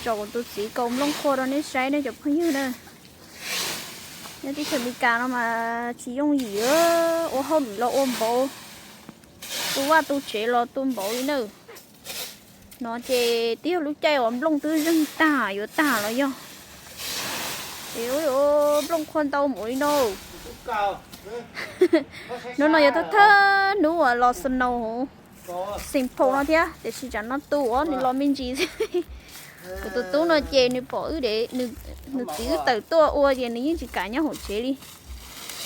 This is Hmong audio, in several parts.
Tso kuv tus txiv kaus nplooj qhuav rau nej saib ne cov phooj ywg na. Nyob teb chaws Amelikas no mas tsis yooj yim ua hauj lwm los ua npaum, tu vaj tu tsev los tu npaum li na. No ces twb yog lub caij uas nplooj twb zeeg tag yuav tag los yog, es nplooj qhuav ntau npaum li no. Hnub no yog thawj thawj hnub uas los snow Saint Paul no thiab, tiam sis tsam no tu os nws los me ntsis xwb. Kuv tus tub no ces nws pom wb, nws txiv wb tawm tuaj ua ces nws yeej tsis kam nyob hauv tsev li.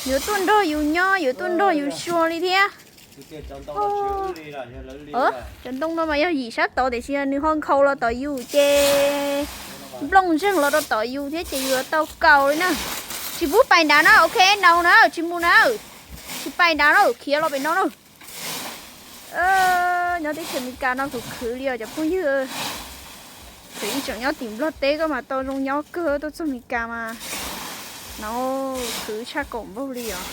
Yuav tuaj nrog yus nyob, yuav tuaj nrog yus xyuas li thiab. Cov ntoo no mas yog yim sab tod tiam sis nws ho nkhaus los tom yus ces nplooj zeeg los rau tom yus thiab ces yus yuav tau kaus li na. Tsis pub pais nrad na, ok no na, tsis mus na, tsis pais nrad na, khiav los pem no na. Nyob teb chaws Amelikas no khwv khwv li os cov phooj ywg. Tseem ib tsoom nyob tim Nplog teb koj mas tau zoo nyob kawg, tuaj txog Amelikas mas no khwv tshaj kaum npaug li os.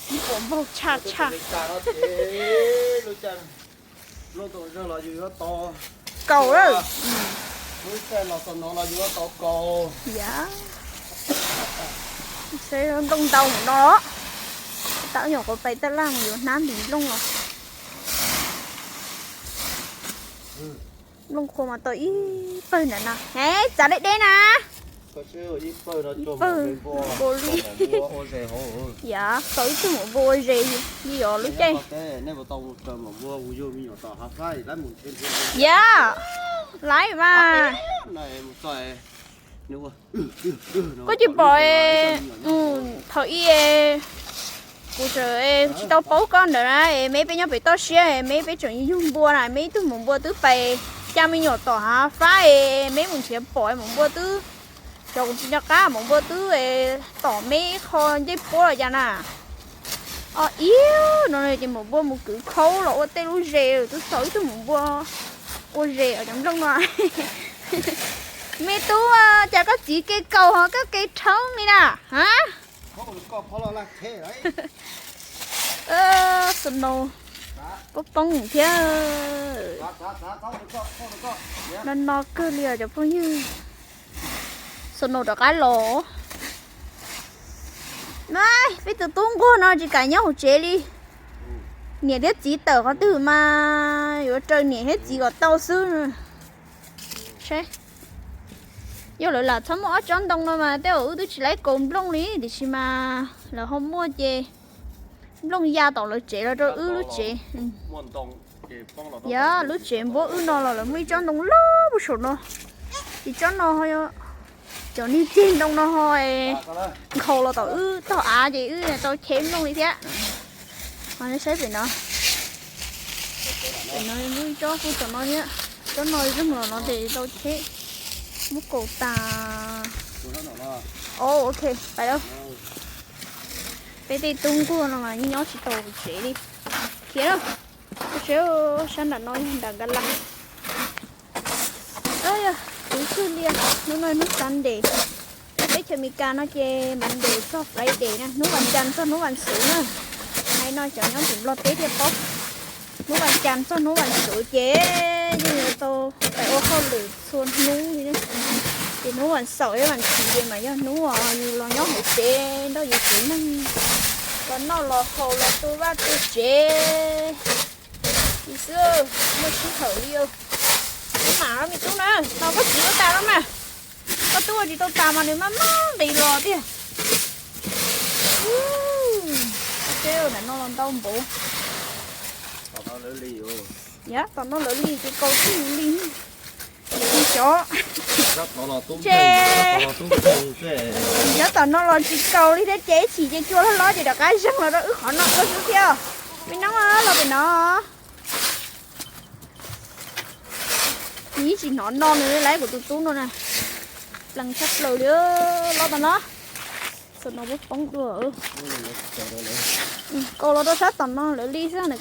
Ib puas npaug tshaj tshaj. Kaus lawm. Ntoo ntau mus no los. Tam nyuam qhuav pais taj laj mus yuav hnab ntim nplooj los. Nplooj qhuav mas tau ib pawg ntawm no. Txav deb deb na. Ib pawg npaum li. Yav tau ib tug maum npua ua zes li os lub caij. Yav, laiv mas. Koj tsis pom, thaum ub kuv tseem tsis tau paub koj ntawd na, es me peb nyob pem toj siab, me peb tseem yug npua na, me ib tug maum npua twb pais cab me nyuam tom hav fab es me mus nrhiav pom maum npua twb, cov kuv tsis nco qab maum npua twb tom me qho ncej puab los cas na. O ib no ces maum npua mus kwv khaub los ua tej lub zes, twb tau ib tug maum npua ua zes os cov nplooj no. Me tub, cas koj txiv kev kaus ho koj kev rhawv li na, ha? Snow poob poob thiab. No no kawg li os cov phooj ywg. Snow rov qab los. Peb tus tub nquag no tsis kam nyob hauv tsev li. Niam thiab txiv tawm qhov twg mas yuav raws niam thiab txiv kom tau xwb. Yog lawv lam txhob muaj ob tsob ntoo no mas tej zaum wb twb tsis laib kaus nplooj li, tiam sis mas lawv ho muaj ces nplooj ya tom lawv tsev los rau wb lub tsev. Yog lub tsev npuab wb no los lawv muaj ib tsob ntoo loj puag saum no. Ces tsob no, cov niag ceg ntoo no ho nkhaus los tom wb tog av ces wb tau cheb nplooj li thiab. Ho nej saib pem no, pem no muaj ib tsob kuj tom no thiab. Tsob no zeeg los no ces tau cheb, muab kaus tas. O ok, pais. Peb tej tub nquag no mas yeej nyob tsis tau tsev li. Khiav lawm. Sab nram no yog nram Nkas Las. Khwv kawg li, hnub no hnub Sunday. Teb chaws Amelikas no ces Monday txog Friday na, hnub vas cas txog hnub vas xuv na. Hais no cov nyob tim Nplog teb thiaj paub. Hnub vas cas txog hnub vas xuv ces yeej yuav tau pais ua hauj lwm txhua hnub li. Ces hnub vas xaum thiab vas ntxiv ces mas yog hnub uas yus los nyob hauv tsev nrog yus tsev neeg los noj los haus los tu vaj tu tsev li xwb, muaj sij hawm li. Ub, mam me tub na, no koj txiv ua tas no mas. Koj tub ua tsis tau tas mas nws maj maj nqis los tiag. Ub, ntawm no los ntau npaum. Yav tom no lawv li ces kaus tib li. Xyov, ntshe yav tom no los tsis kaus li thiab ces chim ces cua loj loj ces rov qab zeeg los rau wb qhov no xwb thiab. Me noob los pem no. Nws yeej tsis hnov no nws li lawm, kuv tus tub no na. Plees tshaj plaws li, los tom no. Tom no poob poob dua. Kaus los rau sab tom no lawv li xwb na.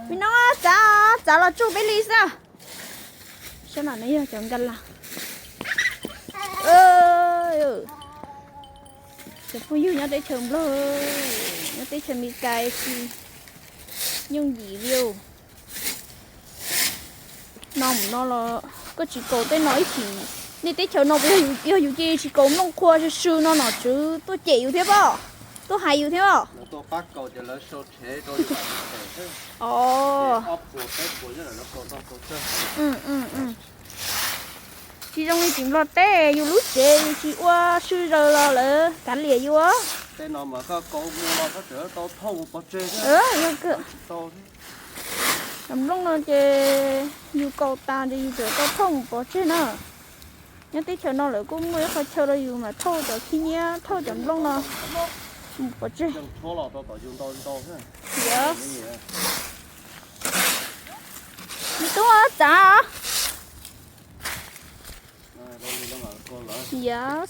Me noob, txav, txav los tsuj peb li xwb. Sab no yog cov Nkas Las. Cov phooj ywg nyob teb chaws Nplog, nyob teb chaws Amelikas tsis yooj yim li os. No mus no los koj tsis kaus tej no ib chim, nej teb chaws no puas yog yus cia tsis kaus nplooj qhua sw sw no nom tswv tuaj cem yus thiab pob, tuaj hais yus thiab pob. Os, tsis zoo li tim Nplog teb, yus lub tsev yus tsis ua sw zaws los lawv kav liam yus. Cov nplooj no ces yus kaus tas ces yus txawm tau thauj mus pov tseg na. Nyob teb chaws no lawv kuj muaj ib qho chaw rau yus mam thauj cov khib nyiab, thauj cov nplooj no mus pov tseg. Yog, me tub txav. Yog,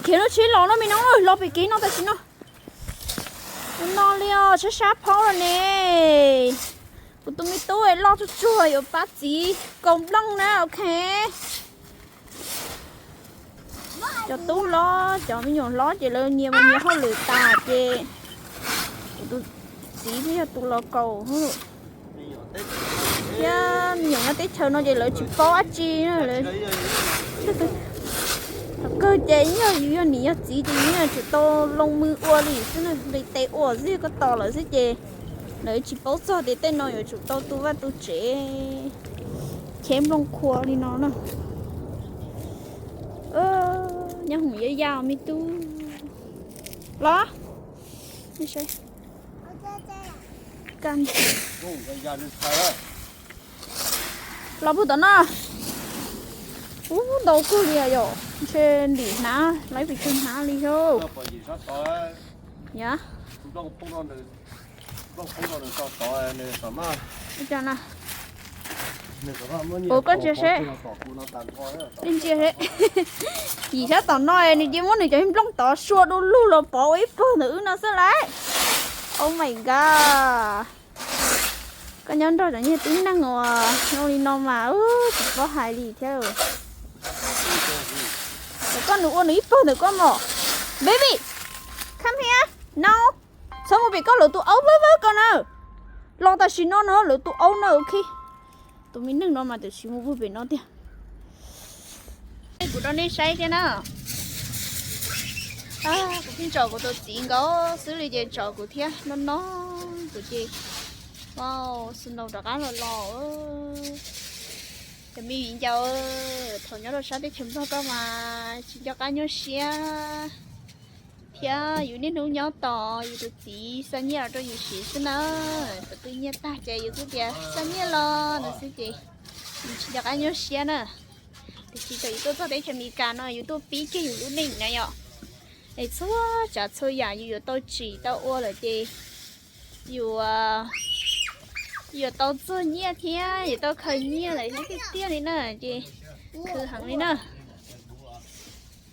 khiav lub tsheb los no me no, los pem kev no tam sim no. Ua no li os, sab sab phaub los ne. Kuv tus me tub loj tsuag tsuag yuav pab txiv kaus nplooj na, ok. Cov tub hlob, cov me nyuam hlob ces lawv nyias mus nyias hauj lwm tas ces kuv tus txiv thiaj yog tus los kaus. Thiab me nyuam nyob teb chaws no ces lawv tsis paub dab tsi. Thaum kawg ces yog yus yog niam yog txiv ces yus yeej yuav tsum tau loo mws ua li xwb, nqis tes ua xwb, koj tos lawm xwb ces lawv tsis paub txog tias tej no yuav tsum tau tu vaj tu tsev, cheb nplooj qhua li no na. Nyob hoom yaj yaj me tub. Los, los puag tom no. Ub, ntau kawg li yom, ntshe ntim hnav, lawv pes tsawg hnav li yog. Yog. Ua koj ntsia seb, ntsia seb. Yim sab tom no nws cia muab nws cov nplooj tod sua du lug los pov ua ib pawg ntawm wb no xwb lauj. Oh my god. Koj nyob nrog cov niag tib neeg uas zoo li no mas tsis paub hais li thiab. Koj nws ua nws ib pawg ntawm koj mos. Baby, come here. No. Txhob mus pem koj, lawv tus aub vawv vawv ko na. Los tam sim no no lawv tus aub na, ok. Tus me neeg no mas tam sim mus pug pem no tiag. Kuv rau nej saib thiab na. Kuv pheej tsom kuv tus txiv nkaus xwb li ces tsom kuv thiab no no. Kuv ces, wow, snow rov qab los los. Cov me viv ncaus, thaum nyob rau sab teb chaws Nplog koj mas tsis nco qab nyuaj siab. Thiab yus niaj hnub nyob tos yus tus txiv xa nyiaj los rau yus siv xwb na. Thaum twg nyiaj tag ces yus kuj tias xa nyiaj los no xwb ces yus tsis nco qab nyuaj siab na. Tiam sis thaum yus tuaj txog teb chaws Amelikas no yus tuaj pib kiag yus lub neej na yom. Es txhua tsav txhua yam yus yuav tau tsim tau ua lawm ces yus yuav tau txuag nyiaj thiab yuav tau khaws nyiaj lawm thiab tiag tiag li na ces khwv heev li na.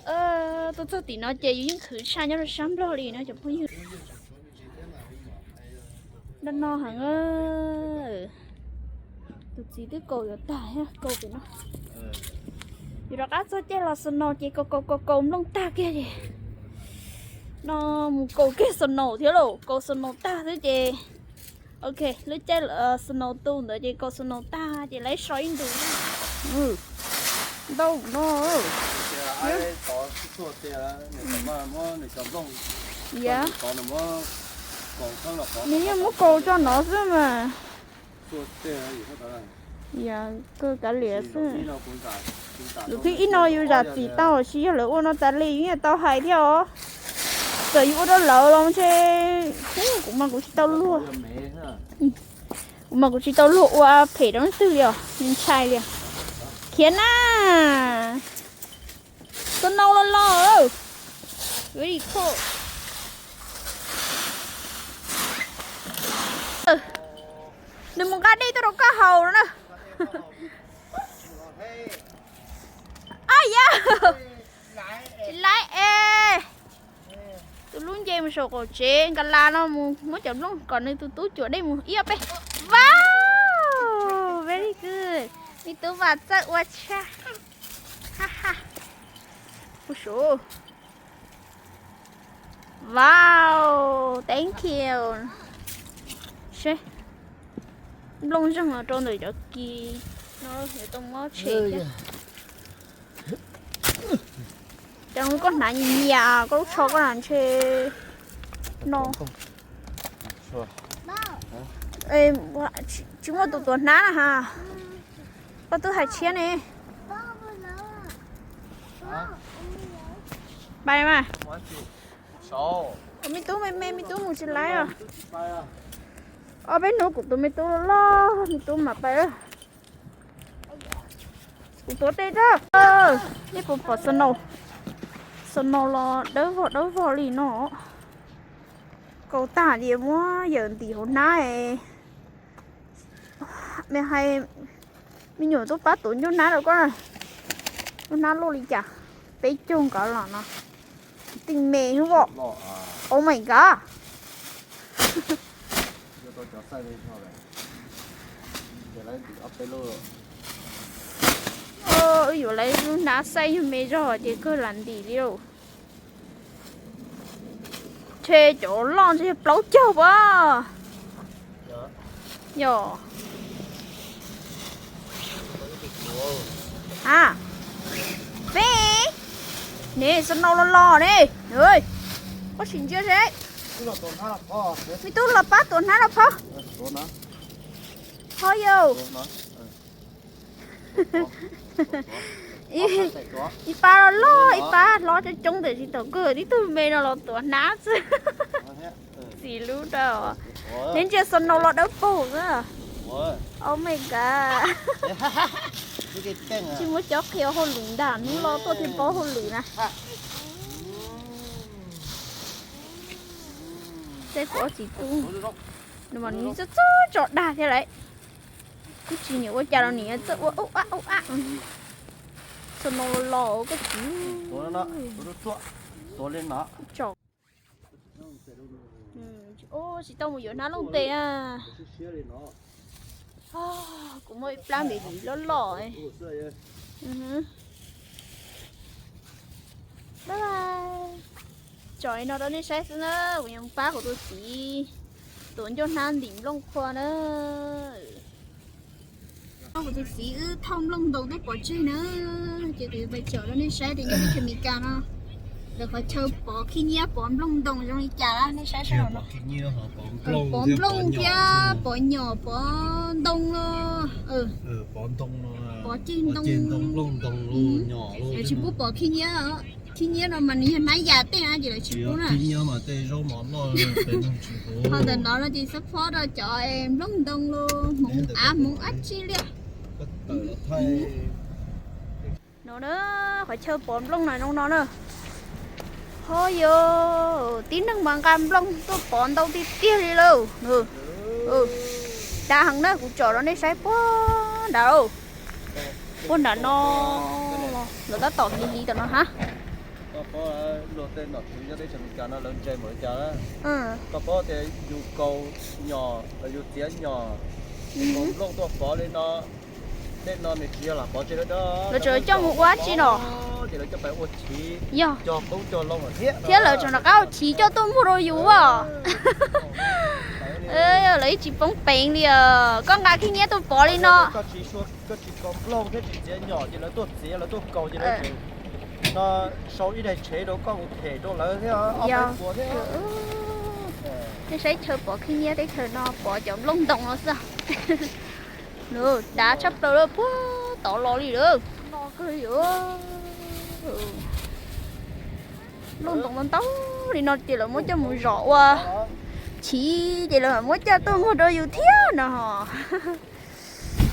Tuaj txog tim no ces yus yeej khwv tshaj nyob rau sab Nplog li no cov phooj ywg. Dab no heev. Tus txiv twb kaus yuav tag thiab, kaus pem no. Yus rov qab txog caij los snow ces kaus kaus kaus kaus nplooj tag kiag ces no mus kaus kiag snow thiab lauj, kaus snow tag xwb ces ok, lub caij snow tu ntawd ces kaus snow tag ces lawv so ib ntus. Ntau no. Yog, nws yeej muab kaus tso no xwb mas. Yog, kawg kav liam xwb. Lub thib ib no yus zam txim tau, tiam sis yog lawv ua no tas li yus yeej tau hais thiab os. Txawm yus ua rau lawv los ntshe, kuv mas kuv tsis tau luag, kuv mas kuv tsis tau luag ua phem rau leej twg li os, ntshai li. Khiav na. Snow los los. Very cold. Nws mus nqa dej tuaj rau koj haus no na. Ab yam, tsis laib es. Tus lub nce mus saum qaum tsev, nkas las no mus muab cov nplooj kom nws tus tub cuam dej mus ib ob peb. Wow, very good. Me tub Vam txawj ua tshaj. Wow, thank you. Seb. Nplooj zeeg los rau ntawm cov kis no yuav tau mob tshem thiab. Cov koj hnav nyias nyias koj lub tsho koj na ntshe no. Tsis muaj tus tuav hnab na ha. Koj twb hais tshiab ne. Pais mas. Kuv me tub me me me tub mus tsis laib os. Ob peb hnub kuv tus me tub loj loj me tub mam pais. Kuv tuav tes rau. Nej puas pom snow? Snow los dawb vog dawb vog li no. Kaus tag tias muab yawm ntim hauv hnab. Me hais me nyuam tuaj pab tuav ncauj hnab rau koj na. Ncauj hnab loj li cas? Peb caug nkaus los no. Tij me hwb os. Oh my god. Wb yuav lawv lub hnab xaij yog me zog ces kawg lam ntim li lauj. Ntshe cov loj ntshe yog plaub caug puas? Yog. A, peb ne, snow los los ne. Koj sim ntsia seb. Me tub los pab tuav hnab los phauj. Ho yau. Ib pab loj loj ib pab hlob coob coob ntawm tsis tau kawg tib tug me no los tuav hnab xwb. Txiv lub rau. Neb ntsia snow los dawb paug xwb. Oh my god. Tsis muab cov qhia hauj lwm ntag, hnub no tuaj thiaj paub hauj lwm na. Tej kuv ob txiv tub, nws mas nws txawj txawj tso dag thiab lauj. Twb tsis nyiam ua cas los nim txawj ua ub ab ub ab. Snow los los koj txiv. Tso. Tsis tau mus yuav hnab looj tes na. Kuv muaj ib plab me viv loj loj. Bye bye. Tso li no rau nej saib xwb na, kuv yuav mus pab kuv tus txiv tuav ncauj hnab ntim nplooj qhua na. Kuv tus txiv wb thauj nplooj ntoos tuaj pov tseg na, ces kuv yuav pais tsom rau nej saib tias nyob teb chaws Amelikas no lawv qhov chaw pov khib nyiab pov nplooj ntoos zoo li cas na, nej saib seb. Pov nplooj thiab pov nyom pov ntoo no. Pov ceg ntoo. Lawv tsis pub pov khib nyiab. Khib nyiab no mas nws yog hnab yas tej na ces lawv tsis pub na. Ho ntawm no no ces xab phob rau cov nplooj ntoo los hmoov av hmoov dab tsi li. No na, qhov chaw pov nplooj no zoo no na. Ho yog tib neeg mas nqa nplooj tuaj pov ntau tiag tiag li lauj. Dav heev na, kuv tsom rau nej saib puag nrad. Puag nram no, lawv tab tom hliv hliv tom no hab. Koj paub luag tej nom tswv nyob teb chaws Amelikas no lawv ntse npaum li cas? Koj paub tias yus kaus nyom los yus txiav nyom, kaus nplooj tuaj pov li no, tej no nws tsis yog lam pov tseg dawb dawb, lawv tseem coj mus ua dab tsi no, ces lawv coj pais ua chiv, yog cog qoob cog loo thiab, thiab lawv tseem rov qab ua chiv coj tuaj muag rau yus as. Lawv yeej tsis poob peev li os, koj nqa khib nyiab tuaj pov li no. Koj tsis kaus nplooj thiab tsis txiav nyom ces lawv tuaj txiav lawv tuaj kaus ces lawv tseem no sau ib daig tshev rau koj mus them rau lawv thiab ob peb puas thiab. Nej saib chaw pov khib nyiab teb chaws no pov cov nplooj ntoos no xwb. Dav tshaj plaws lawm, puag tod los li lawm. No kawg li. Nplooj ntoos ntau ntau li no ces lawv muab coj mus zom ua chiv ces lawv muab coj tuaj muag rau yus thiab no.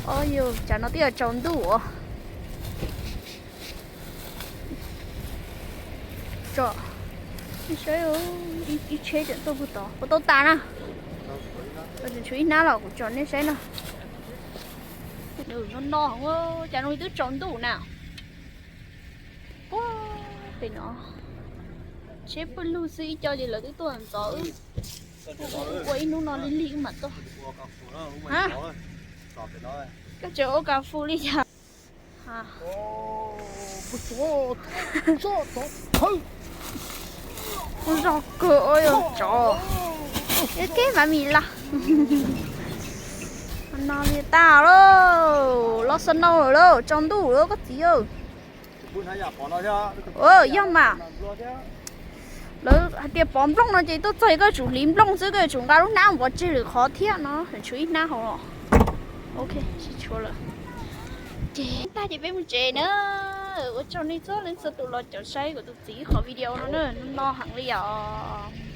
Os yus, tsam no twb yuav tsaus ntuj os. Tso, nej saib, ib tsheb tseem tuaj puag tod, puas tau tas na? Tseem tshuav ib hnab los kuv tsom nej saib no. No no, cas no twb tsaus ntuj na. Puag pem no, tsheb pw lug xwb ib co ces lawv twb tuaj ntxov wb. Ua ib hnub no lig lig wb mam tuaj. Koj tseem ua kas fus li cas? Zog kawg os, yog tsov. Ib keb mas mis laj. No li tag lauj, los snow lawm lauj, tsaus ntuj lawm koj txiv. Yog mas, lawv hais tias pov nplooj no ces tuaj txog koj yuav tsum hliv nplooj xwb, koj yuav tsum nqa lub hnab mus pov tseg lwm qhov thiab no, tsuav ib hnab hauv los. Ok, tsis tshuav lawm. Ces tag ces peb mus tsev na. Ua tsaug nej txhua leej txhua tus los caum saib kuv tus txiv qhov video no na, no heev li os.